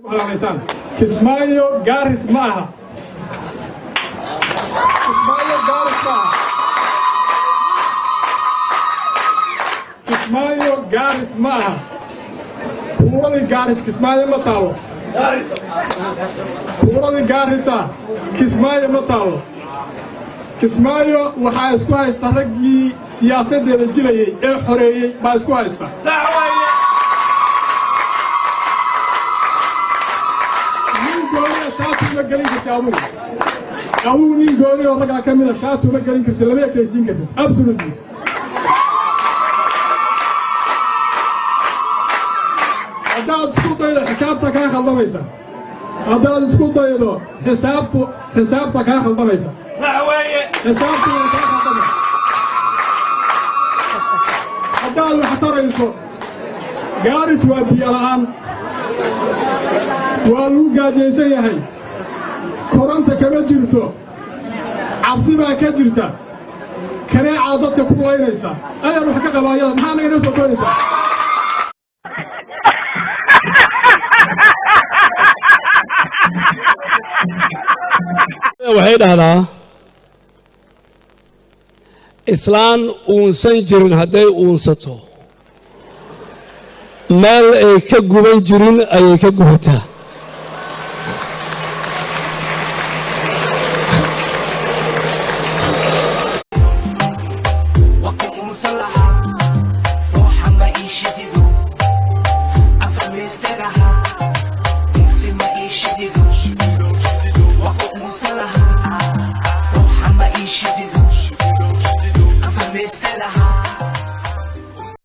Halaalaysaan. Kismaayo Gaaris ma aha. Kismaayo Gaaris ma aha. Kismaayo Gaaris ma aha. Kuuradii Gaaris Kismaayo ma taalo. Kuuradii Gaarisa Kismaayo ma taalo. Kismaayo waxaa isku haysta raggii siyaasaddeeda jilayey ee xoreeyey baa isku haysta. Nin gooniya shaati uma gelin karti adugu. Adugu nin gooni oo raggaa ka mida shaati uma gelin karti, lama ekaysiin kartid, absolutely. Haddaad isku daydo xisaabta kaa khaldamaysa. Haddaad isku daydo xisaabtu, xisaabta kaa khaldamaysa, xisaabtu way kaa khaldamaysa. Haddaad wax tarayso, Gaaris waa biyo la'aan, waa lagu gaajaysan yahay, koronta kama jirto, cabsi baa ka jirta, kaneecaa dadka ku laynaysa. Ayaan wax ka qabaa ayada, maxaa naga noo soo doonaysaa? Waxay dhahdaa islaan uunsan jirin hadday uunsato, meel ay ka guban jirin ayay ka gubataa. Waka unsan lahaa fooxa ma ii shidido.